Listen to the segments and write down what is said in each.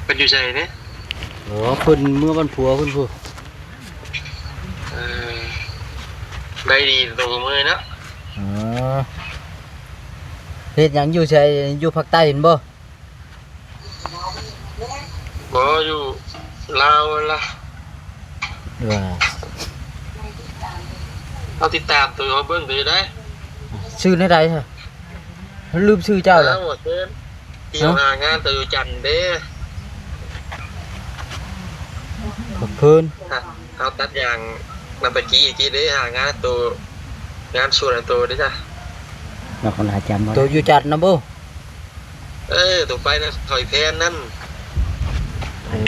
ເພິ່ນຢູ່ໃສເດ້? ອໍ ເພິ່ນເມືອບ້ານຜົວເພິ່ນພຸ້ນ. ເອີ ໄດ້ດີຕົວເມືອເນາະ. ອໍ ເຮັດຫຍັງຢູ່ໃສ? ຢູ່ພາກໃຕ້ຫັ້ນບໍ່? ບໍ່ ຢູ່ລາວຫັ້ນລະ. ວ່າ ເຮົາຕິດຕາມໂຕ ເຮົາເບິ່ງໂຕຢູ່ໃດ. ຊື່ແນວໃດ? ລືມຊື່ເຈົ້າລະ. ອ້າວ ເຊີນ ທີ່ເຮົາຫາງານໂຕຢູ່ຈັນເດ້. ຂອບເພິ່ນ ເຮົາຕັດຢາງນຳຕະກີ້ ຕະກີ້ເດ້ ຫາງານໂຕ ງານສວນໂຕເດ້ຈ້ະ. ເນາະ ຄົນຫາຈຳບໍ່ ໂຕຢູ່ຈັນນະບໍ່? ເອີ ໂຕໄປນະ ຖອຍແພນນັ້ນ. ເອີ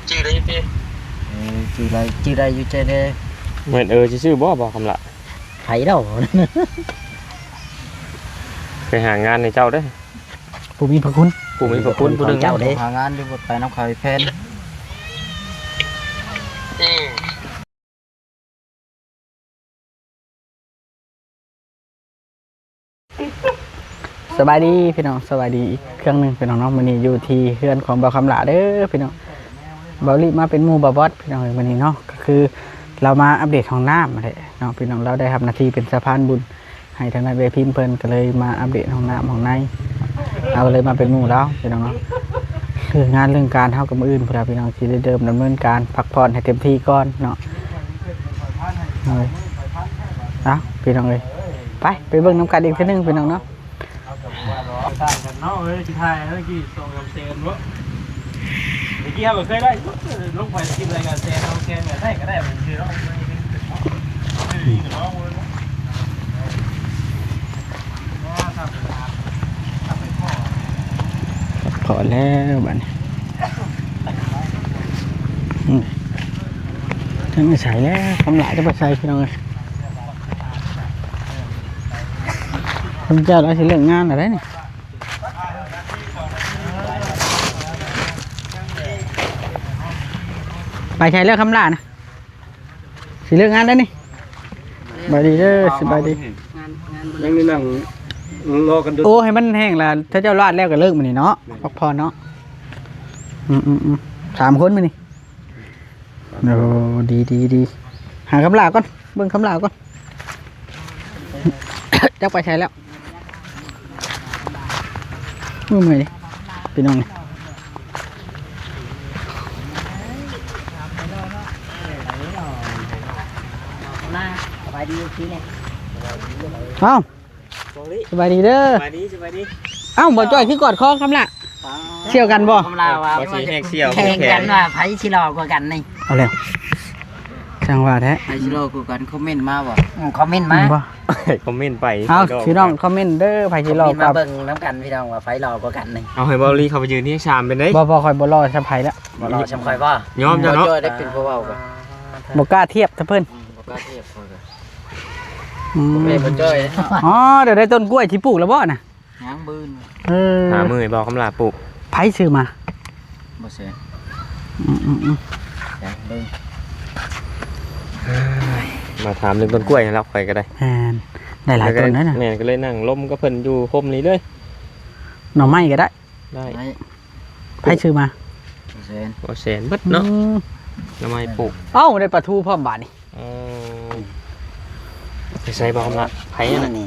ຈື່ໄດ້ຢູ່ຕິ? ເອີ ຈື່ໄດ້ ຈື່ໄດ້ຢູ່ໃຈເດ້. ແມ່ນ ເອີ ຊື່ໆ ບໍ່ ບໍ່ຄຳລະ ໃຜເນາະ? ໄປຫາງານໃຫ້ເຈົ້າເດ້ ຜູ້ມີພະຄຸນ ຜູ້ມີພະຄຸນຜູ້ໜຶ່ງ ເຈົ້າເດ້. ຫາງານຢູ່ ບໍ່ໄປນຳເຂົາແພນ. ອືມ. ສະບາຍດີພີ່ນ້ອງ ສະບາຍດີອີກເທື່ອໜຶ່ງພີ່ນ້ອງເນາະ. ມື້ນີ້ຢູ່ທີ່ເຮືອນຂອງບ່າວຄຳຫຼ້າເດີພີ່ນ້ອງ. ບ່າວລີມາເປັນໝູ່ບ່າວບອດພີ່ນ້ອງເອີຍ ມື້ນີ້ເນາະ ກໍຄືລາວມາອັບເດດຫ້ອງນ້ຳຫັ້ນແຫຼະເນາະພີ່ນ້ອງ. ລາວໄດ້ຮັບໜ້າທີ່ເປັນສະພານບຸນ ໃຫ້ທາງດ້ານເອື້ອຍພິມເພິ່ນ ກໍເລີຍມາອັບເດດຫ້ອງນ້ຳຫ້ອງໃນ ເຮົາກໍເລີຍມາເປັນໝູ່ລາວພີ່ນ້ອງເນາະ. ເລື່ອງງານເລື່ອງການເຮົາກໍມື້ອື່ນພຸ້ນລະພີ່ນ້ອງ ຊິໄດ້ເລີ່ມດຳເນີນການ ພັກຜ່ອນໃຫ້ເຕັມທີ່ກ່ອນເນາະ. ເອີ ເອົາ ພີ່ນ້ອງເອີຍ ໄປ ໄປເບິ່ງນຳກັນອີກເທື່ອໜຶ່ງພີ່ນ້ອງເນາະ. ເອົາ ກໍບໍ່ວ່າດອກ ຕ່າງກັນເນາະ ເອີຍ ຊິຖ່າຍເຮົາກີ້ ສອງສາມແສນເນາະ. ຕະກີ້ເຮົາກໍເຄີຍໄດ້ ລົງໄປກິນລາຍການແຊນເຮົາແຊນກໍໄດ້ ກໍໄດ້ມັນຄືເນາະ. ພໍແລ້ວບັດນີ້ ອືມ ຈັກໄປໃສແລ້ວ ຄຳຫຼ້າຈະໄປໃສພີ່ນ້ອງເອີຍ. ເພິ່ນເຈົ້າລາວຊິເລີກງານແລ້ວເດ້ນີ້. ໄປໃສແລ້ວຄຳຫຼ້ານະ? ຊິເລີກງານແລ້ວນີ້. ສະບາຍດີເດີ ສະບາຍດີ. ງານ ງານບໍ່ ຍັງໄດ້ນັ່ງລໍກັນຢູ່. ໂອ້ ໃຫ້ມັນແຫ້ງລະ ຖ້າເຈົ້າລາດແລ້ວກໍເລີກມື້ນີ້ເນາະ. ແມ່ນ. ພັກຜ່ອນເນາະ. ອືມໆໆ ສາມຄົນມື້ນີ້. ໂອ້ ດີໆໆ ຫາຄຳຫຼ້າກ່ອນ ເບິ່ງຄຳຫຼ້າກ່ອນ. ຈັກໄປໃສແລ້ວ? ໂອ້ຍ ເມື່ອຍເດ້ພີ່ນ້ອງ. ເອົ້າ ສະບາຍດີເດີ. ສະບາຍດີ ສະບາຍດີ. ເອົ້າ ບໍ່ຈ່ອຍຄືກອດຄໍຄຳລະ. ສ່ຽວກັນບໍ່? ຄຳລະວ່າ ບໍ່ຊິແຮກສ່ຽວ ແຂ່ງກັນວ່າໃຜຊິຫຼໍ່ກວ່າກັນນີ້. ເອົາແລ້ວ ຊ່າງວ່າແທ້. ໃຜຊິຫຼໍ່ກວ່າກັນ ຄອມເມັນມາບໍ່? ອືມ ຄອມເມັນມາ. ຄອມເມັນໄປ. ເອົ້າ ພີ່ນ້ອງຄອມເມັນເດີ ໃຜຊິຫຼໍ່ກວ່າ. ມາເບິ່ງນຳກັນພີ່ນ້ອງວ່າໃຜຫຼໍ່ກວ່າກັນນີ້. ເອົາໃຫ້ເບົາລີເຂົ້າໄປຢືນທີ່ສາມເປັນໄດ໋. ບໍ່ ບໍ່ ຂ້ອຍບໍ່ຫຼໍ່ສ່ຳໃຜແລ້ວ. ບໍ່ຫຼໍ່ສ່ຳຂ້ອຍບໍ່? ຍອມເຈົ້າເນາະ. ບໍ່ຈ່ອຍໄດ້ເປັນຜູ້ເວົ້າກໍ ບໍ່ກ້າທຽບກັບເພິ່ນ. ອືມ ບໍ່ກ້າທຽບຂ້ອຍກໍ ອືມ ແມ່ນບໍ່ຈ້ອຍ. ອໍ ດຽວໄດ້ຕົ້ນກ້ວຍຊິປູກແລ້ວບໍ່ນະ? ຍັງ ບືນ. ເອີ ຫາມື້ໃຫ້ເບົາຄຳລະປູກ. ໃຜຊື້ມາ? ບໍ່ແຊນ. ອືມໆໆ ແຊນເບິ່ງ. ມາຖາມເລື່ອງຕົ້ນກ້ວຍຫັ້ນແລ້ວ ຂ້ອຍກໍໄດ້. ແມ່ນ ໄດ້ຫຼາຍຕົ້ນແລ້ວນະ. ແມ່ນ ກໍເລີຍນັ່ງລົມກັບເພິ່ນຢູ່ຮົ່ມນີ້ເລີຍ. ໜໍ່ໄມ້ກໍໄດ້. ໄດ້. ໃຜຊື້ມາ? ບໍ່ແຊນ. ບໍ່ແຊນເບິດເນາະ. ອືມ ໜໍ່ໄມ້ປູກ. ເອົ້າ ໄດ້ປາທູພ້ອມບາດນີ້. ເອີ ໄປໃສ່ບໍ່ຄຳລະ ໃຜຫັ້ນນະ? ນີ້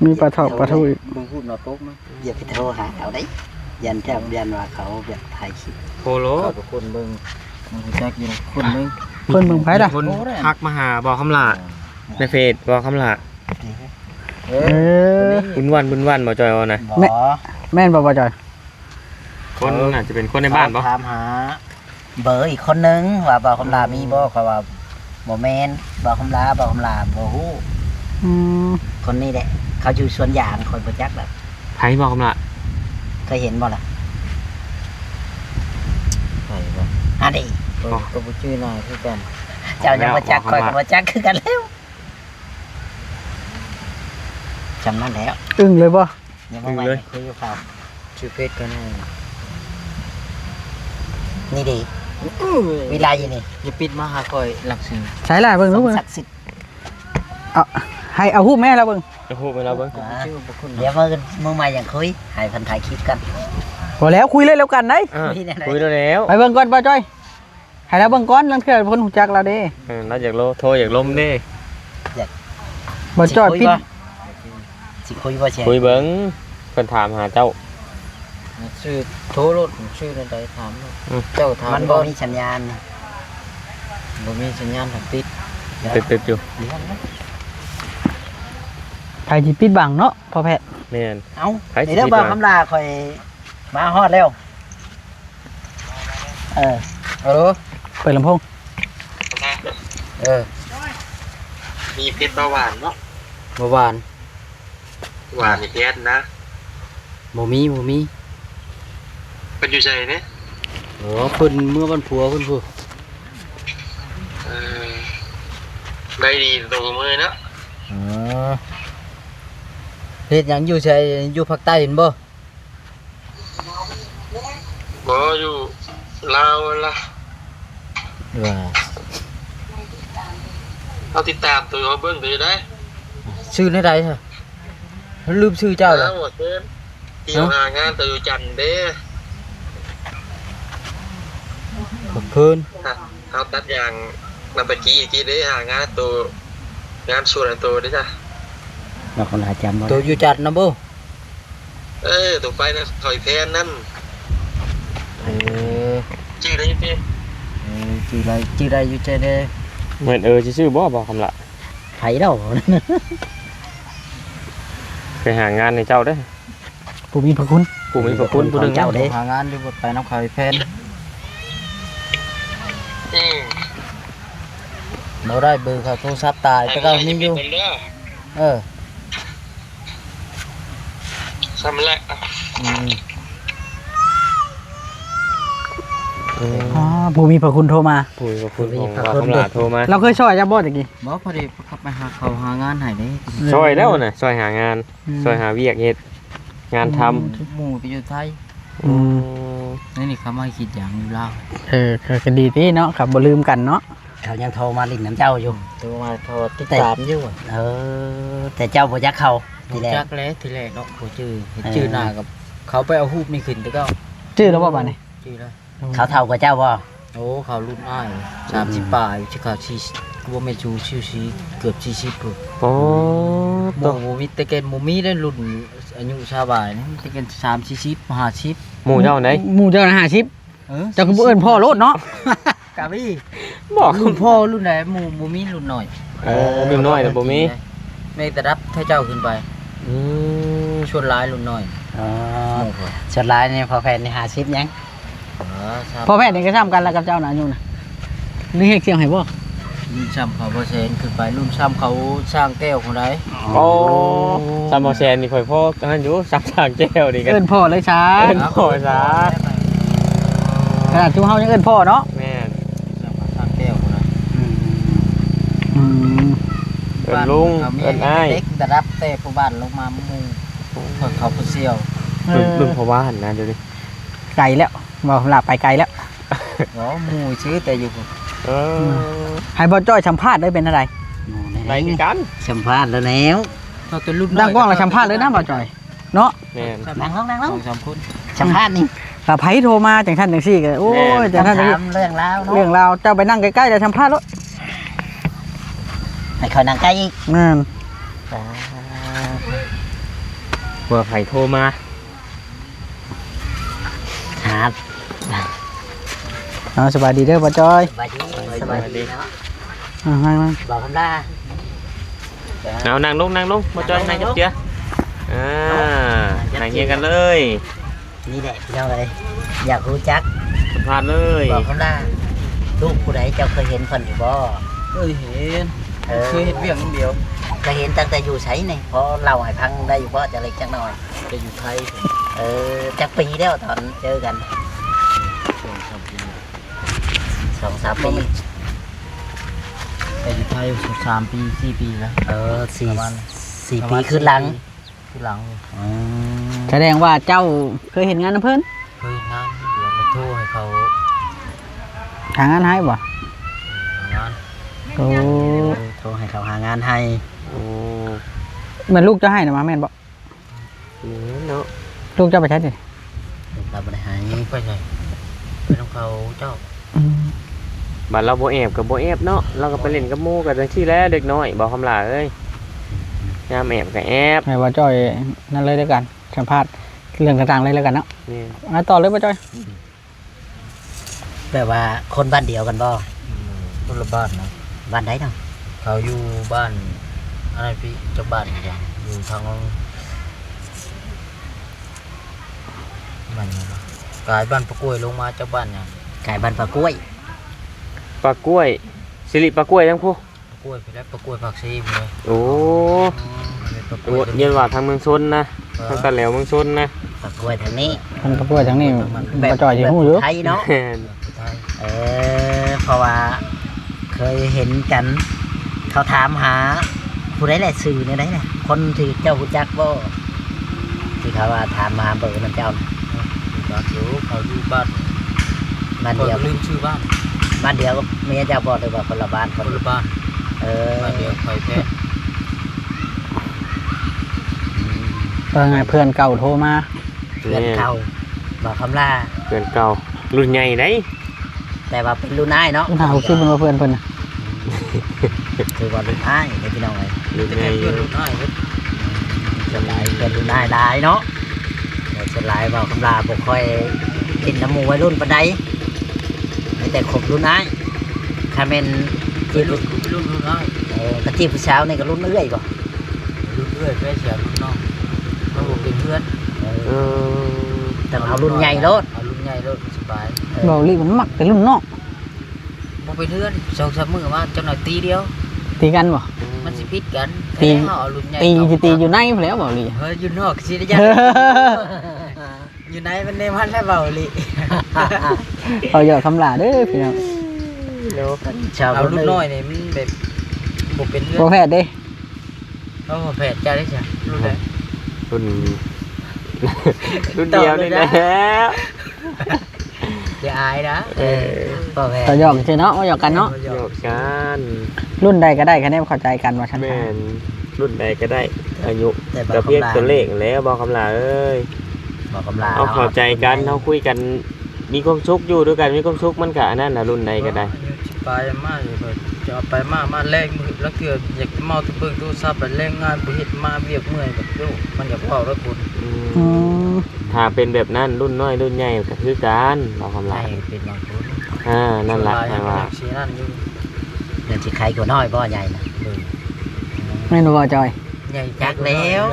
ມີປາທອກປາທູອີກ. ເບິ່ງຮູບໜ້າປົກມາ. ຢ່າໄປໂທຫາເຂົາເດ້ ຢ້ານເຈົ້າ ຢ້ານວ່າເຂົາແບບຖ່າຍຄລິບ. ໂທໂລດ. ເຂົາກໍຄົ້ນເບິ່ງ ມັນຮູ້ຈັກຢູ່ນະ ຄົ້ນເບິ່ງ. ຄົ້ນເບິ່ງໃຜລະ? ມີຄົນທັກມາຫາບໍ່ຄຳລະ ໃນເຟສບໍ່ຄຳລະ. ເອີ ບຸນວັນ ບຸນວັນ ບໍ່ຈ່ອຍເວົ້ານະ. ແມ່ນ ແມ່ນບໍ່ ບໍ່ຈ່ອຍ? ຄົນ ເອີ ອາດຈະເປັນຄົນໃນບ້ານບໍ່? ເຂົາຖາມຫາເບີອີກຄົນໜຶ່ງວ່າ ເບົາຄຳລະມີບໍ່? ເຂົາວ່າບໍ່ແມ່ນ ເບົາຄຳລະ ເບົາຄຳລະບໍ່ຮູ້. ອືມ ຄົນນີ້ແຫຼະ ເຂົາຢູ່ສວນຢາງ ຂ້ອຍບໍ່ຈັກດອກ. ໃຜ ເບົາຄຳລະ? ເຄີຍເຫັນບໍ່ລະ? ໃຜບໍ່? ອັນນີ້ ຂ້ອຍກໍບໍ່ຈື່ໜ້າຄືກັນ. ເຈົ້າຍັງບໍ່ຈັກ ຂ້ອຍກໍບໍ່ຈັກຄືກັນແລ້ວ. ຈຳນັ້ນແຫຼະ. ອຶ້ງເລີຍບໍ່? ຍັງບໍ່ໄຫວ ອຶ້ງເລີຍ ຄຸຍກັບເຂົາ. ຊື່ເຟສກໍແນ່ ນີ້ເດ້ ອືມ ວິໄລນີ້. ຢ່າປິດມາຫາຂ້ອຍ ລັກຊື່. ໃສລະ ເບິ່ງດູ ສັກສິດ. ເອົາ ໃຫ້ເອົາຮູບແມ່ລາວເບິ່ງ ເອົາຮູບໃຫ້ລາວເບິ່ງ ອ່າ ດຽວມື້ ມື້ໃໝ່ຈັ່ງຄຸຍ ໃຫ້ເພິ່ນຖ່າຍຄລິບກັນ ບໍ່ແລ້ວ ຄຸຍເລີຍແລ້ວກັນໄດ໋ ອ່າ ຄຸຍແລ້ວ ຄຸຍແລ້ວ ໄປເບິ່ງກ່ອນ ບ່າວຈ້ອຍ ໃຫ້ລາວເບິ່ງກ່ອນ ລາງເທື່ອເພິ່ນຮູ້ຈັກລາວເດ້ ເອີ ລາວຢາກໂລ ໂທຢາກລົມເດ້ ຢາກ ບ່າວຈ້ອຍ ຊິຄຸຍ ປິດ ບໍ່? ຊິຄຸຍບໍ່ແຊ? ຄຸຍເບິ່ງ ເພິ່ນຖາມຫາເຈົ້າ ຊື່ ໂທໂລດ ຊື່ແນວໃດຖາມໂລດ ອືມ ເຈົ້າຖາມ ມັນບໍ່ມີສັນຍານ ບໍ່ມີສັນຍານ ມັນຕິດ ຕິດໆຢູ່ ໃຜຊິປິດບັງເນາະ ພໍ່ແພດ ແມ່ນ ເອົ້າ ໃຜຊິປິດບັງ ເດີ ບ່າວຄຳລາ ຂ້ອຍມາຮອດແລ້ວ ເອີ ເອີ ເປີດລຳໂພງ ເອີ ມີເພັດເບົາຫວານເນາະ ເບົາຫວານ ຫວານນີ້ແພດນະ ບໍ່ມີ ບໍ່ມີ ເພິ່ນຢູ່ໃສເດ້? ໂອ້ ເພິ່ນເມືອບ້ານຜົວເພິ່ນພຸ້ນ ເອີ ໄດ້ດີຕົວມື້ເນາະ ເອີ ເຮັດຫຍັງຢູ່ໃສ? ຢູ່ພາກໃຕ້ຫັ້ນບໍ່? ບໍ່ ຢູ່ລາວຫັ້ນລະ ວ່າ ເຮົາຕິດຕາມໂຕເຮົາເບິ່ງໂຕຢູ່ໃດ໋ ຊື່ແນວໃດຮະ? ລືມຊື່ເຈົ້າລະ ທີ່ເຮົາຫາງານໂຕຢູ່ຈັນເດ້ ຂອບຄຸນ ເຮົາຕັດຢາງນຳຕະກີ້ ຕະກີ້ເດ້ ຫາງານໂຕ ງານສວນໂຕເດ້ຈ້າ ວ່າຄົນຫຼາຍຈຳບໍ່ ໂຕຢູ່ຈັນນະບໍ່? ເອີ ໂຕໄປນະ ເຂົາອີແພນນັ້ນ ເອີ ຈື່ໄດ້ຢູ່ຕິ? ເອີ ຈື່ໄດ້ ຈື່ໄດ້ຢູ່ ໃຈແດ່ ແມ່ນເອີຊື່ໆບໍ່ ບ່າວຄຳລະ ໃຜເດ້າ ໄປຫາງານໃຫ້ເຈົ້າເດີ້ ຜູ້ມີພະຄຸນ ຜູ້ມີພະຄຸນຜູ້ໜຶ່ງ ເຈົ້າເດ້ ຫາງານຢູ່ ບໍ່ໄປນຳເຂົາອີແພນ ອືມ ບໍ່ໄດ້ເບີເຂົາ ໂທລະສັບຕາຍ ແຕ່ເກົ່າມີຢູ່ ເອີ ຊ່ຳແຫຼະ ອືມ ອືມ ອ່າ ຜູ້ມີພະຄຸນໂທມາ ຜູ້ມີພະຄຸນ ຜູ້ມີພະຄຸນ ໂທມາ ລາວເຄີຍຊ່ອຍເຈົ້າບໍ່ຕະກີ້? ບໍ່ ພໍດີເຂົາໄປຫາເຂົາຫາງານໃຫ້ເດ້ ຊ່ອຍແລ້ວນະ ຊ່ອຍຫາງານ ອືມ ຊ່ອຍຫາວຽກເຮັດ ງານທຳ ອືມ ໝູ່ໄປຢູ່ໄທ ອືມ ອືມ ນີ້ ນີ້ເຂົາມາກິດຢາງຢູ່ລາວ ເອີ ກໍ ກໍດີຕິເນາະ ກໍບໍ່ລືມກັນເນາະ ເຂົາຍັງໂທມາຫຼິ້ນນຳເຈົ້າຢູ່ ໂທມາ ໂທຕິດຕາມຢູ່ ເອີ ແຕ່ເຈົ້າບໍ່ຈັກເຂົາທີແລກ ຈັກແລ້ວທີແລກເນາະ ບໍ່ຈື່ ເອີ ຈື່ໜ້າກັບ ເຂົາໄປເອົາຮູບນີ້ຂຶ້ນແຕ່ເກົ່າ ຈື່ແລ້ວບໍ່ບາດນີ້? ຈື່ແລ້ວ ເຂົາເຖົ້າກວ່າເຈົ້າບໍ່? ໂອ້ ເຂົາລຸ້ນອ້າຍ ອືມ ສາມສິບປາຍ ຊິເຂົ້າສີ່ ບໍ່ແມ່ນສູງ ສີ່ສິບ ເກືອບສີ່ສິບພຸ້ນ ໂອ້ ໂຕ ບໍ່ມີ ແຕ່ແກ່ນບໍ່ມີເດ້ ລຸ້ນອາຍຸຊາວປາຍນີ້ ມີແຕ່ແກ່ນສາມສີ່ສິບ ຫ້າສິບ ໝູ່ເຈົ້າໃດ? ໝູ່ເຈົ້ານະຫ້າສິບ ເອີ ເຈົ້າຄືບໍ່ເອີ້ນພໍ່ໂລດເນາະ ກະມີ ບໍ່ ລຸ້ນພໍ່ລຸ້ນໃດ ໝູ່ບໍ່ມີລຸ້ນນ້ອຍ ເອີ ລຸ້ນນ້ອຍນະບໍ່ມີ ແມ່ນແຕ່ລະດັບເທົ່າເຈົ້າຂຶ້ນໄປ ອືມ ສ່ວນຫຼາຍລຸ້ນນ້ອຍ ອໍ ສ່ວນຫຼາຍນີ້ພໍ່ແພດນີ້ຫ້າສິບຫຍັງ ອໍ ພໍ່ແພດນີ້ກໍຊ່ຳກັນລະກັບເຈົ້ານະ ອາຍຸນະ ມີຮຽກສຽງໃຫ້ບໍ່? ລຸ້ນຊ່ຳເຂົາບໍ່ແສນຂຶ້ນໄປ ລຸ້ນຊ່ຳເຂົາຊ່າງແກ້ວພຸ້ນໃດ ອໍ ຊ່ຳບໍ່ແສນນີ້ຂ້ອຍພໍອັນນັ້ນຢູ່ ຊ່ຳຊ່າງແກ້ວນີ້ກໍ ເອີ້ນພໍ່ເລີຍຊາ ເອີ້ນພໍ່ຊາ ຂະໜາດຊຸມເຮົາຍັງເອີ້ນພໍ່ເນາະ ແມ່ນ ຊ່າງແກ້ວພຸ້ນໃດ ອືມ ອືມ ເອີ້ນລຸງ ເອີ້ນອ້າຍ ເດັກລະດັບແຕ່ພໍ່ບ້ານລົງມາໝູ່ ເຂົາຜູ້ສ່ຽວ ເອີ ລຸ້ນພໍ່ບ້ານນະ ດຽວນີ້ ໄກແລ້ວ ເວົ້າລາວໄປໄກແລ້ວ ບໍ່ ໝູ່ຊື່ແຕ່ຢູ່ພຸ້ນ ເອີ ໃຫ້ບ່າວຈ້ອຍສຳພາດເລີຍ ເປັນຈັ່ງໃດ? ໄດ້ຄືກັນ ສຳພາດແລ້ວແລ້ວ ເຮົາແຕ່ລຸ້ນນ້ອຍ ຕັ້ງກ້ອງແລ້ວສຳພາດເລີຍນະບ່າວຈ້ອຍເນາະ ແມ່ນ ນັ່ງລົງ ນັ່ງລົງ ສອງສາມຄົນ ສຳພາດນີ້ ຖ້າໃຜໂທມາຈັ່ງຊັ້ນຈັ່ງຊີ້ກໍ ໂອ້ຍ ແມ່ນ ຈັ່ງຊັ້ນຈັ່ງຊີ້ ຖາມເລື່ອງລາວເນາະ ເລື່ອງລາວ ເຈົ້າໄປນັ່ງໃກ້ໆແລ້ວສຳພາດໂລດ ໃຫ້ຂ້ອຍນັ່ງໃກ້ອີກ ແມ່ນ ອ່າ ເພື່ອໃຜໂທມາ ຫາ ເອົາ ສະບາຍດີເດີບ່າວຈ້ອຍ ສະບາຍດີ ສະບາຍດີເນາະ ອ່າ ມາ ມາ ບ່າວຄຳລາ ເອົາ ນັ່ງລົງ ນັ່ງລົງ ບ່າວຈ້ອຍ ນັ່ງລົງ ນັ່ງຈັບເຈືອ ອ່າ ນັ່ງຈັບເຈືອ ນັ່ງຮຽງກັນເລີຍ ນີ້ແຫຼະພີ່ນ້ອງເອີຍ ຢາກຮູ້ຈັກ ສຳພາດເລີຍ ບ່າວຄຳລາ ລູກຜູ້ໃດ ເຈົ້າເຄີຍເຫັນເພິ່ນຢູ່ບໍ່? ເຄີຍເຫັນ ເອີ ເຄີຍເຮັດວຽກນຳດຽວ ເຄີຍເຫັນຕັ້ງແຕ່ຢູ່ໃສນີ້? ພໍເລົ່າໃຫ້ຟັງໄດ້ຢູ່ບໍ່ ຈັກເລັກຈັກນ້ອຍ? ແຕ່ຢູ່ໄທ ເອີ ຈັກປີແລ້ວຕອນເຈີກັນ? ສອງສາມປີ ສອງສາມປີ ແຕ່ຢູ່ໄທສາມປີ ສີ່ປີແລ້ວ ເອີ ສີ່ ປະມານສີ່ປີ ປະມານສີ່ປີ ຄືນຫຼັງ ຄືນຫຼັງ ອືມ ສະແດງວ່າເຈົ້າເຄີຍເຮັດງານນຳເພິ່ນ? ເຄີຍເຮັດງານ ດຽວມາໂທໃຫ້ເຂົາ ຫາງານໃຫ້ບໍ່? ຫາງານ ໂອ້ ໂທໃຫ້ເຂົາຫາງານໃຫ້ ໂອ້ ແມ່ນລູກເຈົ້າໃຫ້ນະມາແມ່ນບໍ່? ແມ່ນເນາະ ລູກເຈົ້າໄປໃສຕິ? ລູກລາວບໍ່ໄດ້ໃຫ້ ໄປໃສ? ໄປນຳເຂົາເຈົ້າ. ອືມ ບາດລາວບໍ່ແອບກໍບໍ່ແອບເນາະ ລາວກໍໄປຫຼິ້ນກັບໝູ່ ກໍຈັ່ງຊີ້ແຫຼະເດັກນ້ອຍ ບໍ່ຄຳຫຼ້າເອີຍ ຍາມແອບກໍແອບ. ໃຫ້ບ່າວຈ້ອຍນັ້ນເລີຍແລ້ວກັນ ສຳພາດເລື່ອງຕ່າງໆເລີຍແລ້ວກັນເນາະ. ແມ່ນ ອ່າ ຕໍ່ເລີຍບ່າວຈ້ອຍ. ແບບວ່າຄົນບ້ານດຽວກັນບໍ່? ອືມ ຄົນລະບ້ານນະ. ບ້ານໃດເນາະ? ເຂົາຢູ່ບ້ານ ອັນນັ້ນ ພີ່ ຈັກບ້ານອີກຢ່າງ ຢູ່ທາງ ບ້ານຫຍັງວະ ກາຍບ້ານປາກ້ວຍລົງມາ ຈັກບ້ານຫຍັງ ກາຍບ້ານປາກ້ວຍ ປາກ້ວຍ ສິລິປາກ້ວຍທາງພຸ້ນ. ປາກ້ວຍພຸ້ນແຫຼະ ປາກ້ວຍປາກເຊພຸ້ນເດ້. ໂອ້ ປາກ້ວຍ ຢ້ານວ່າທາງເມືອງຊົນນະ. ເອີ ທາງຕາແຫຼວເມືອງຊົນນະ ປາກ້ວຍທາງນີ້ ທາງປາກ້ວຍທາງນີ້ ແບບ ບ່າວຈ້ອຍຊິຮູ້ຢູ່ ແບບໄທເນາະ. ແມ່ນ ເອີ ເພາະວ່າເຄີຍເຫັນກັນ ເຂົາຖາມຫາຜູ້ໃດແຫຼະ ຊື່ແນວໃດແຫຼະ ຄົນທີ່ເຈົ້າຮູ້ຈັກບໍ່? ທີ່ເຂົາວ່າຖາມຫາເບີນຳເຈົ້ານະ. ເອີ ຮູ້ຈັກຢູ່ ເຂົາຢູ່ບ້ານ ບ້ານດຽວ ຂ້ອຍກໍລືມຊື່ບ້ານ. ບ້ານດຽວກັບເມຍເຈົ້າບໍ່ ຫຼືວ່າຄົນລະບ້ານ? ຄົນລະບ້ານ. ເອີ ບ້ານດຽວຂ້ອຍແທ້. ອືມ ວ່າໄງ ເພື່ອນເກົ່າໂທມາ. ເພື່ອນເກົ່າ ແມ່ນ ບໍ່ຄຳຫຼ້າ ເພື່ອນເກົ່າ ລຸ້ນໃຫຍ່ໃດ ແຕ່ວ່າເປັນລຸ້ນອ້າຍເນາະ. ລຸ້ນຫ້າຫົກສິບ ເພິ່ນວ່າເພື່ອນເພິ່ນນະ ອືມ ຖືວ່າລຸ້ນອ້າຍເດ້ພີ່ນ້ອງເອີຍ. ລຸ້ນໃຫຍ່ ເປັນເພື່ອນລຸ້ນອ້າຍເດ້. ສ່ວນຫຼາຍເພື່ອນລຸ້ນອ້າຍຫຼາຍເນາະ ແຕ່ສ່ວນຫຼາຍເວົ້າຄຳຫຼ້າບໍ່ຄ່ອຍຫຼິ້ນນຳໝູ່ໄວລຸ້ນປານໃດ ມີແຕ່ຄົບລຸ້ນອ້າຍ. ຄັນແມ່ນຈີບ ໄວລຸ້ນ ລຸ້ນ ລຸ້ນອ້າຍ. ເອີ ຄັນຈີບຜູ້ສາວນີ້ກໍລຸ້ນເອື້ອຍບໍ່? ລຸ້ນເອື້ອຍ ແມ່ນຊິເອົາລຸ້ນນ້ອງ ມັນບໍ່ເປັນເພື່ອນ. ເອີ ເອີ ຕ້ອງເອົາລຸ້ນໃຫຍ່ໂລດ ເອົາລຸ້ນໃຫຍ່ໂລດ ມັນສະບາຍ. ເອີ ເວົ້າອີ່ຫຼີ ມັນມັກແຕ່ລຸ້ນນ້ອງ ບໍ່ເປັນເພື່ອນ. ສອງສາມມື້ມາຈັກໜ້ອຍຕີດຽວ ຕີກັນບໍ່? ມັນຊິຜິດກັນ. ຕີ ເຮົາເອົາລຸ້ນໃຫຍ່ ຕີ ຊິຕີຢູ່ໃນພຸ້ນແຫຼະ ເວົ້າອີ່ຫຼີ. ເອີ ຢູ່ນອກຊິໄດ້ຢ້ານ ຢູ່ໃນມັນໄດ້ມັນແລ້ວ ເວົ້າອີ່ຫຼີ. ເວົ້າຫຍອກຄຳຫຼ້າເດີພີ່ນ້ອງເນາະ. ເອົາລຸ້ນນ້ອຍນີ້ມັນແບບບໍ່ເປັນເຮືອນ ບໍ່ແພດເດ້. ເອົາ ບໍ່ແພດເຈົ້າໄດ້ຊະ ລຸ້ນໃດ? ລຸ້ນ ລຸ້ນດຽວນີ້ແຫຼະ ຢ່າອາຍນະ. ເອີ ບໍ່ແພດ ກໍຫຍອກຊື່ເນາະ ເວົ້າຫຍອກກັນເນາະ ຫຍອກກັນ. ລຸ້ນໃດກໍໄດ້ ຄັນໄດ້ເຂົ້າໃຈກັນວ່າຊັ້ນ. ແມ່ນ ລຸ້ນໃດກໍໄດ້ ອາຍຸ ແຕ່ ກໍພຽງຕົວເລກຫັ້ນແຫຼະ ບໍ່ຄຳຫຼ້າເອີຍ. ບໍ່ຄຳຫຼ້າ ເຮົາເຂົ້າໃຈກັນ ເຮົາຄຸຍກັນ ມີຄວາມສຸກ ຢູ່ດ້ວຍກັນມີຄວາມສຸກ ມັນກະອັນນັ້ນນະ ລຸ້ນໃດກໍໄດ້. ອາຍຸສິບປາຍມານີ້ ຈະເອົາໄປມາ ມາແລງ ລາງເທື່ອຢາກເມົາແຕ່ເບິ່ງໂທລະສັບ ແລ້ວແລງງານບໍ່ເຮັດ ມາວຽກເມື່ອຍ ແບບ ໂອ້ ມັນຢາກເວົ້າແລ້ວຄົນ. ອືມ ອືມ ຖ້າເປັນແບບນັ້ນ ລຸ້ນນ້ອຍລຸ້ນໃຫຍ່ກໍຄືກັນ ເວົ້າຄຳຫຼ້າ ໃຫຍ່ເປັນບາງຄົນ. ອ່າ ນັ້ນລະ ສ່ວນຫຼາຍ ຂ້ອຍວ່າ ມັນຊິນັ້ນຢູ່ ມັນຊິໄຄກວ່ານ້ອຍບໍ່ໃຫຍ່ນະ? ໂດຍ ແມ່ນບໍ່ ບ່າວຈ້ອຍ? ໃຫຍ່ ຈັກແລ້ວ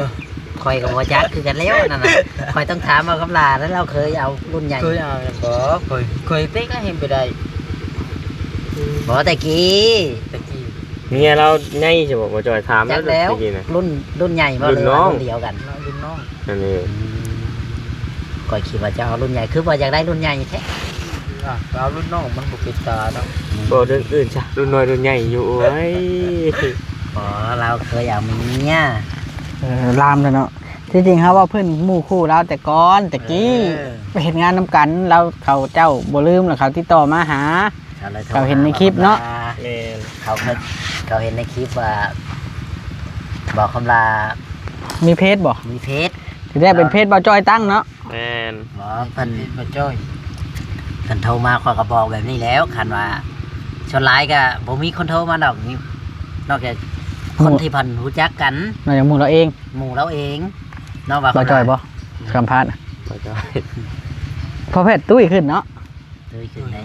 ຂ້ອຍກໍບໍ່ຈັກຄືກັນແລ້ວນັ້ນນະ. ຂ້ອຍຕ້ອງຖາມເອົາຄຳຫຼ້າ ແລ້ວລາວເຄີຍເອົາລຸ້ນໃຫຍ່ ເຄີຍເອົາບໍ່? ຂ້ອຍ ຂ້ອຍເຕັກເຫັນໄປໄດ້. ບໍ່ ແຕ່ກີ້ ແຕ່ກີ້ ເມຍລາວໃຫຍ່ຊິບໍ່ ບໍ່ຈ່ອຍ ຖາມລາວແຕ່ກີ້ນະ. ລຸ້ນ ລຸ້ນໃຫຍ່ບໍ່ ຫຼືວ່າລຸ້ນດຽວກັນ? ລຸ້ນນ້ອງ ລຸ້ນນ້ອງ ນັ້ນເອງ. ອືມ ຂ້ອຍຄິດວ່າຈະເອົາລຸ້ນໃຫຍ່ ຄືວ່າຢາກໄດ້ລຸ້ນໃຫຍ່ແທ້. ອ່ະ ເອົາລຸ້ນນ້ອງມັນບໍ່ເປັນຕາເນາະ. ອືມ ບໍ່ເລື່ອງອື່ນຊະ ລຸ້ນນ້ອຍລຸ້ນໃຫຍ່ຢູ່ ໂອ້ຍ. ບໍ່ ລາວເຄີຍເອົາເມຍ. ເອີ ລາມແລ້ວເນາະ. ທີ່ຈິງເຮົາເວົ້າພື້ນໝູ່ຄູ່ລາວແຕ່ກ່ອນແຕ່ກີ້ ເອີ ໄປເຮັດງານນຳກັນ ລາວ ເຂົາເຈົ້າບໍ່ລືມ ແລ້ວເຂົາຕິດຕໍ່ມາຫາ ເຂົາເຫັນໃນຄລິບເນາະ. ແມ່ນ ເຂົາ ເຂົາເຫັນໃນຄລິບວ່າ ບໍ່ຄຳຫຼ້າມີເພຈບໍ່? ມີເພຈ ທີແລກເປັນເພຈບ່າວຈ້ອຍຕັ້ງເນາະ. ແມ່ນ ບໍ່ ເພິ່ນ ເພິ່ນໂທມາ ຂ້ອຍກໍບອກແບບນີ້ແລ້ວ ຄັນວ່າ ສ່ວນຫຼາຍກໍບໍ່ມີຄົນໂທມາດອກ ນອກຈາກຄົນທີ່ເພິ່ນຮູ້ຈັກກັນ ນອກຈາກໝູ່ລາວເອງ ໝູ່ລາວເອງເນາະ. ວ່າ ບ່າວຈ້ອຍບໍ່ ສຳພາດ ບ່າວຈ້ອຍ ພໍ່ແພດຕຸ້ຍຂຶ້ນເນາະ. ຕຸ້ຍຂຶ້ນໄດ້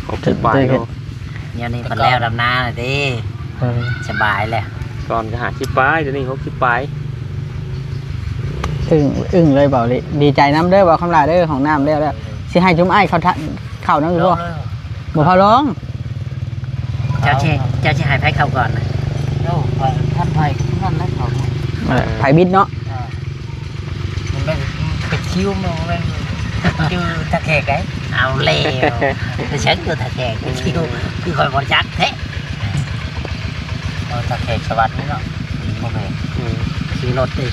ຫົກສິບປາຍໂລ. ດຽວນີ້ເພິ່ນແລ້ວດຳນາແລ້ວເດ້ ເອີ ສະບາຍແລ້ວ. ກ່ອນກໍຫ້າສິບປາຍ ດຽວນີ້ຫົກສິບປາຍ. ອຶ້ງ ອຶ້ງເລີຍເບົາລີ. ດີໃຈນຳເດີ ເບົາຄຳຫຼ້າເດີ ຫ້ອງນ້ຳແລ້ວແລ້ວ. ຊິໃຫ້ຊຸມອ້າຍເຂົາ ເຂົ້ານຳຢູ່ບໍ່? ບໍ່ພາລອງ. ເຈົ້າຊິ ເຈົ້າຊິໃຫ້ໃຜເຂົ້າກ່ອນ? ໂອ້ ທ່ານໃຜນັ້ນແຫຼະເຂົ້າ. ເອີ ໃຜບິດເນາະ? ອ່າ ມັນແມ່ນເປັນຄິວ ມັນແມ່ນຢູ່ທ່າແຂກໄດ໋. ເອົາແລ້ວ ໄປເຊັກຢູ່ທ່າແຂກ ເປັນຄິວ ຄືຂ້ອຍບໍ່ຈັກແທ້. ເອົາທ່າແຂກສະຫວັນນີ້ເນາະ ບໍ່ແມ່ນ. ອືມ ຂີ່ລົດຕິ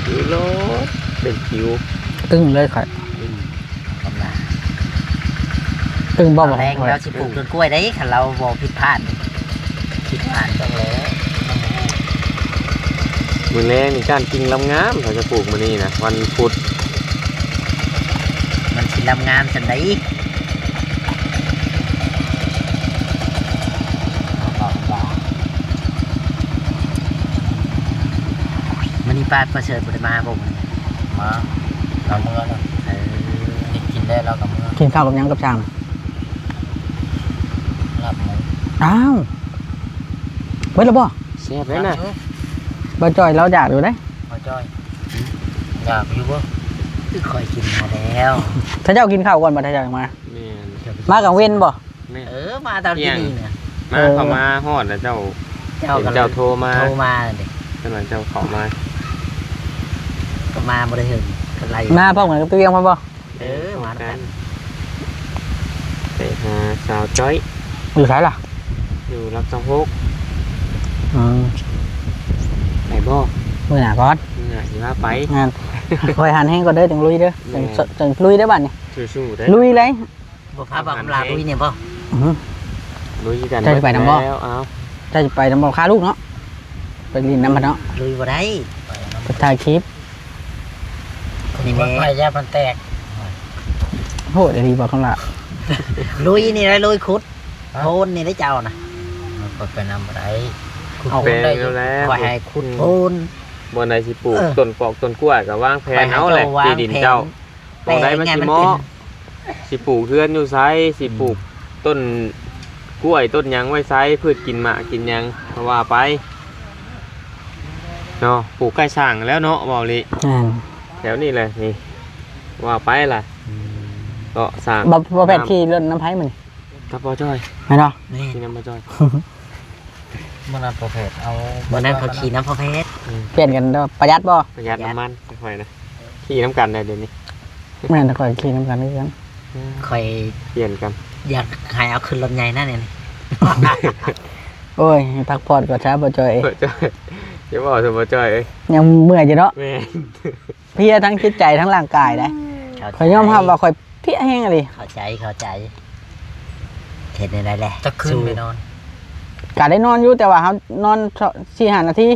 ຂີ່ລົດເປັນຄິວ. ອຶ້ງເລີຍຂ້ອຍ ອືມ. ກຳລັງ ຕຶງບໍ່ ຕອນແລງ ບໍ່ ລາວຊິປູກຕົ້ນກ້ວຍໄດ໋ ຄັນລາວບໍ່ຜິດພາດ ຜິດພາດຈັ່ງແລ້ວ ມັນບໍ່ຮູ້ ມື້ແລງນີ້ກ້ານກິ່ງລຳງາມ ເຂົາຈະປູກມື້ນີ້ນະ ວັນພຸດ. ມັນຊິລຳງາມສ່ຳໃດ? ມື້ນີ້ປາດປະເສີດບໍ່ໄດ້ມາບໍ່ມື້ນີ້? ມາ ລາວເມືອນະ. ເອີ ໄດ້ກິນແລ້ວລາວກໍເມືອ. ກິນເຂົ້າກັບຫຍັງກັບຊ່າງ? ລາບໝູ. ອ້າວ ເບິດແລ້ວບໍ່? ແຊບເດ້ນະ. ບ່າວຈ້ອຍລາວຢາກຢູ່ເດ້. ບ່າວຈ້ອຍ ຢາກຢູ່ບໍ່? ຄືຂ້ອຍກິນມາແລ້ວ. ຖ້າເຈົ້າກິນເຂົ້າກ່ອນ ບໍ່ ຖ້າເຈົ້າມາ. ແມ່ນ. ມາກາງເວັນບໍ່? ແມ່ນ. ເອີ ມາຕອນກີ້ນີ້ນະ. ມາ ເອີ ເຂົ້າມາຮອດແລ້ວເຈົ້າ ເຈົ້າກໍເຈົ້າໂທມາ ໂທມາເດ້. ເພິ່ນວ່າເຈົ້າເຂົ້າມາ ກໍມາບໍ່ໄດ້ເຖິງ ກໍໄລ່ ມາພ້ອມກັນກັບຕະວຽງພຸ້ນບໍ່? ເອີ ມານຳກັນ. ໄປຫາສາວຈ້ອຍ. ຢູ່ໃສລະ? ຢູ່ຫຼັກຊາວຫົກ. ອືມ ໄປບໍ່? ມື້ໜ້າກ່ອນ ມື້ໜ້າຊິພາໄປ. ງານ ຂ້ອຍຫັນແຮງກ່ອນເດີ ຈັ່ງລຸຍເດີ. ແມ່ນ. ຈັ່ງ ຈັ່ງລຸຍເດີບາດນີ້. ສູ້ໆເດີ ລຸຍເລີຍ. ບໍ່ພາບ່າວຄຳຫຼ້າລຸຍນີ້ບໍ່? ອື ລຸຍຄືກັນ. ເຈົ້າຊິໄປນຳບໍ່? ເຈົ້າຊິໄປນຳບໍ່? ຄາລູກເນາະ ໄປຫຼິ້ນນຳເພິ່ນເນາະ. ລຸຍບໍ່ໄດ້ ໄປນຳ ໄປຖ່າຍຄລິບ. ນີ້ແມ່ ໄປຢ່າມັນແຕກ ໂຫດອີ່ຫຼີບ່າວຄຳຫຼ້າ. ລຸຍນີ້ແຫຼະ ລຸຍຂຸດໂພນນີ້ແຫຼະເຈົ້ານະ. ມັນກໍໄປນຳບໍ່ໄດ້ ຂຸດໂພນໄດ້ຢູ່. ຂ້ອຍໃຫ້ຂຸດໂພນ ບ່ອນໃດຊິປູກ ເອີ ຕົ້ນກອກຕົ້ນກ້ວຍກໍວາງແຜນເອົາແຫຼະ ທີ່ດິນເຈົ້າ. ບ່ອນໃດມັນຊິເໝາະ ຊິປູກເຮືອນຢູ່ໃສ ຊິປູກ ອືມ ຕົ້ນກ້ວຍຕົ້ນຫຍັງໄວ້ໃສ ພືດກິນໝາກກິນຫຍັງກໍວ່າໄປເນາະ. ປູກໃກ້ສ້າງແລ້ວເນາະ ເວົ້າເລີຍ. ແມ່ນ. ແຖວນີ້ແຫຼະນີ້ ວ່າໄປລະ. ອືມ ເກາະສ້າງ. ບໍ່ ບໍ່ແພດຂີ່ລົດນຳໃຜມື້ນີ້? ກັບບ່າວຈ້ອຍ. ແມ່ນບໍ່? ແມ່ນ. ຂີ່ນຳບ່າວຈ້ອຍ. ມື້ນັ້ນພໍ່ແພດເອົາ ມື້ນັ້ນເຂົາຂີ່ນຳພໍ່ແພດ. ອືມ ປ່ຽນກັນເນາະ. ປະຢັດບໍ່? ປະຢັດ ປະຢັດ ນ້ຳມັນ. ຂ້ອຍນະ ຂີ່ນຳກັນໄດ໋ດຽວນີ້. ແມ່ນ ຂ້ອຍຂີ່ນຳກັນຄືກັນ. ອືມ ຂ້ອຍປ່ຽນກັນ ຢາກໃຫ້ເອົາຂຶ້ນລົດໃຫຍ່ນະນີ້. ໂອ້ຍ ພັກຜ່ອນກ່ອນຊະບ່າວຈ້ອຍ. ບ່າວຈ້ອຍ ຢ່າເວົ້າຊະບ່າວຈ້ອຍເອີຍ ຍັງເມື່ອຍຢູ່ເນາະ. ແມ່ນ. ເພຍທັງຈິດໃຈທັງຮ່າງກາຍໄດ໋. ເຂົ້າໃຈ. ຂ້ອຍຍອມຮັບວ່າຂ້ອຍເພຍແຮງອີ່ຫຼີ. ເຂົ້າໃຈ ເຂົ້າໃຈ. ເຮັດແນວໃດແຫຼະ? ຈັກຄືນໄປນອນ? ກະໄດ້ນອນຢູ່ ແຕ່ວ່າເຮົານອນສີ່ຫ້ານາທີ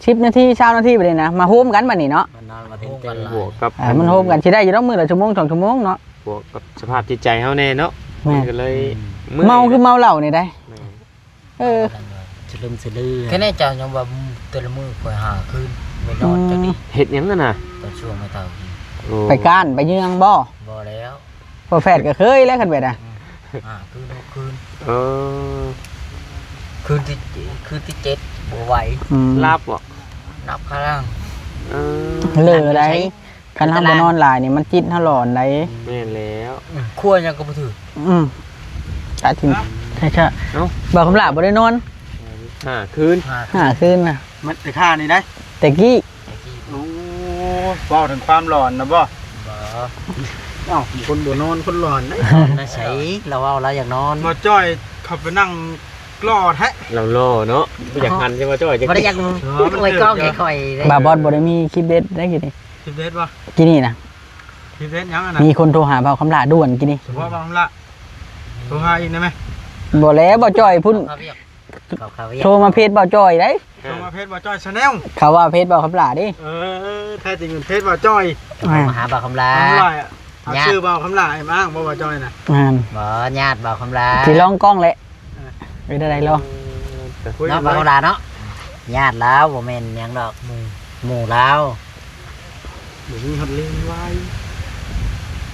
ສິບນາທີ ຊາວນາທີ ແບບນີ້ນະ ມາໂຮມກັນບາດນີ້ເນາະ. ມານອນມາເຕັມເຕີມ ບວກກັບ ເອີ ມັນໂຮມກັນ ຊິໄດ້ຢູ່ດອກມື້ລະຊົ່ວໂມງສອງຊົ່ວໂມງເນາະ. ບວກກັບສະພາບຈິດໃຈເຮົາແດ່ເນາະ. ແມ່ນ. ມັນກໍເລີຍ ອືມ ເມົາຄືເມົາເຫຼົ້ານີ້ໄດ໋. ແມ່ນ. ເອີ ສະລຶມສະລື. ແຄ່ແນ່ເຈົ້າຍັງວ່າແຕ່ລະມື້ຂ້ອຍຫ້າຄືນໄປນອນ. ອືມ ຈັ່ງນີ້ ເຮັດຫຍັງຫັ້ນນະ? ຕອນຊ່ວງແມ່ເຖົ້າ. ໂອ້ ໄປກ້ານໄປເຍືອງບໍ່? ບໍ່ແລ້ວ. ພໍ່ແພດກໍເຄີຍແລ້ວຄັນແບບນະ. ອືມ ຫ້າຄືນ ຫົກຄືນ. ເອີ ຄືນທີ ຄືນທີເຈັດບໍ່ໄຫວ. ອືມ ຫຼັບບໍ່? ຫຼັບຄາຫຼັງ. ເອີ ເລີໄດ໋. ຄັນເຮົາບໍ່ນອນຫຼາຍນີ້ ມັນຈິດເຮົາຫຼອນໄດ໋. ແມ່ນແລ້ວ. ອືມ ຄົວຫຍັງກໍບໍ່ຖືກ. ອືມ ຕາຍຈິງ. ຮະ? ແທ້ໆ. ເອົ້າ ບ່າວຄຳຫຼ້າບໍ່ໄດ້ນອນ ຫ້າຄືນ. ຫ້າຄືນນະ. ມັນແຕ່ຂ້ານີ້ໄດ໋ ແຕ່ກີ້. ໂອ້ ເວົ້າເຖິງຄວາມຫຼອນນະບໍ່? ບໍ່. ເອົ້າ ຄົນບໍ່ນອນຄົນຫຼອນເດ້. ນອນນະໃສ ລາວເວົ້າລາວຢາກນອນ. ບໍ່ຈ້ອຍເຂົ້າໄປນັ່ງຫຼໍ່ແທ້. ລາວຫຼໍ່ເນາະ. ບໍ່ຢາກຫັນໃຊ່ບໍ່ຈ້ອຍ? ບໍ່ໄດ້ຢາກ ເອີ ອວຍກ້ອງໃຫ້ຂ້ອຍເດ້. ບ່າວບອດບໍ່ໄດ້ມີຄລິບເດັດໄດ໋ກີ້ນີ້. ຄລິບເດັດບໍ່? ກີ້ນີ້ນະ ຄລິບເດັດຫຍັງຫັ້ນນະ? ມີຄົນໂທຫາບ່າວຄຳຫຼ້າດ່ວນກີ້ນີ້. ສະເພາະບ່າວຄຳຫຼ້າ ໂທຫາອີກໄດ້ໄໝ? ບໍ່ແລ້ວ ບ່າວຈ້ອຍພຸ້ນ. ເຂົາຫາວຽກ ເຂົາຫາວຽກ ໂທມາເພຈບ່າວຈ້ອຍໄດ໋. ໂທມາເພຈບ່າວຈ້ອຍ Channel. ເຂົາວ່າເພຈບ່າວຄຳຫຼ້າເດ້. ເອີ ແທ້ຈິງເປັນເພຈບ່າວຈ້ອຍ. ໂທມາຫາບ່າວຄຳຫຼ້າ. ຄຳຫຼ້າ ເອົາຊື່ບ່າວຄຳຫຼ້າມາອ້າງບໍ່ ບ່າວຈ້ອຍນະ? ແມ່ນ. ບໍ່ ຍາດບ່າວຄຳຫຼ້າ. ຊິລອງກ້ອງແຫຼະ. ເອີ ເປັນຈັ່ງໃດລອງ ເນາະ ບ່າວຄຳຫຼ້າເນາະ. ຍາດລາວ ບໍ່ແມ່ນຫຍັງດອກ ໝູ່ ໝູ່ລາວ. ບໍ່ມີຮອດເລນວາຍ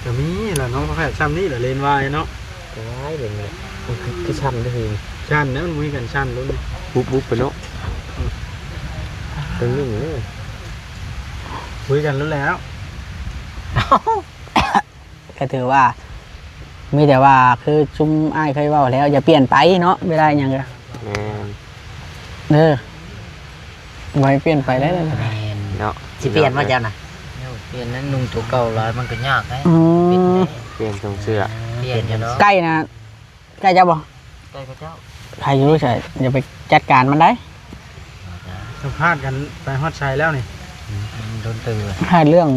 ກໍມີແຫຼະເນາະ ແພດຊ່ຳນີ້ແຫຼະເລນວາຍເນາະ. ວາຍເລນວາຍ ມັນຄື ຄືຊັນເດ້. ຊັນນະ ມັນມີກັນຊັນລຸ້ນ ບຸບໆໄປເນາະ. ອືມ ເປັນໜຶ່ງເດີ ຄຸຍກັນລຸ້ນແລ້ວ. ກໍຖືວ່າ ມີແຕ່ວ່າຄືຊຸມອ້າຍເຄີຍເວົ້າແລ້ວ ຢ່າປ່ຽນໄປເນາະ ເວລາຫຍັງກໍ ແມ່ນ ເອີ ບໍ່ໃຫ້ປ່ຽນໄປໄດ້. ແມ່ນເນາະ ຊິປ່ຽນບໍ່ເຈົ້ານະ? ໂຍ ປ່ຽນນັ້ນ ນຸ່ງຕົວເກົ່າຫຼາຍມັນກໍຍາກໄດ໋. ອືມ ປ່ຽນເດ້ ປ່ຽນຊົງເສື້ອ. ເອີ ປ່ຽນຢູ່ເນາະ. ໃກ້ນະ ໃກ້ເຈົ້າບໍ່? ໃກ້ເຂົາເຈົ້າ. ໃຜຢູ່ໃສ ຢ່າໄປຈັດການມັນໄດ໋. ສຳພາດກັນໄປຮອດໃສແລ້ວນີ້? ອືມ ດົນຕື່ມ. ສຳພາດເລື່ອງ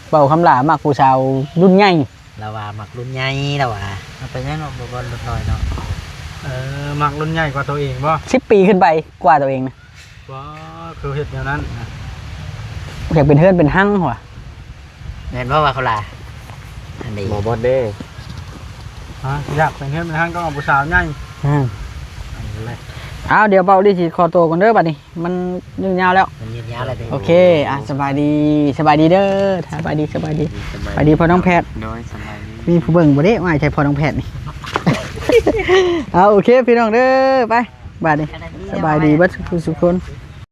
ເວົ້າຄຳຫຼ້າມັກຜູ້ສາວລຸ້ນໃຫຍ່. ລາວວ່າມັກລຸ້ນໃຫຍ່ ລາວວ່າ. ເອົາໄປຫຍັງເນາະ ບໍ່ ບໍ່ລຸ້ນນ້ອຍເນາະ. ເອີ ມັກລຸ້ນໃຫຍ່ກວ່າໂຕເອງບໍ່? ສິບປີຂຶ້ນໄປກວ່າໂຕເອງນະ. ບໍ່ ຄືເຮັດແນວນັ້ນນະ. ຢາກເປັນເຮືອນເປັນຮັງຫວາ ແມ່ນບໍ່ວ່າເຂົາລາ ອັນນີ້ ບໍ່ ບໍ່ເດ້ ຮະ ຢາກເປັນເຮືອນເປັນຮັງຕ້ອງເອົາຜູ້ສາວໃຫຍ່ ອືມ ເອົາ ດຽວເບົາລີຊິຂໍໂຕກ່ອນເດີບັດນີ້ ມັນຍືດຍາວແລ້ວ ມັນຍືດຍາວແລ້ວຕິ ໂອເຄ ອ່ະ ສະບາຍດີ ສະບາຍດີເດີ ສະບາຍດີ ສະບາຍດີ ສະບາຍດີພໍ່ນ້ອງແພດ ໂດຍ ສະບາຍດີ ມີຜູ້ເບິ່ງບໍ່ເດ້ ອ້າຍໃສ່ພໍ່ນ້ອງແພດນີ້ ເອົາ ໂອເຄ ພີ່ນ້ອງເດີ ໄປ ບາດນີ້ ສະບາຍດີເບິດທຸກຄົນ.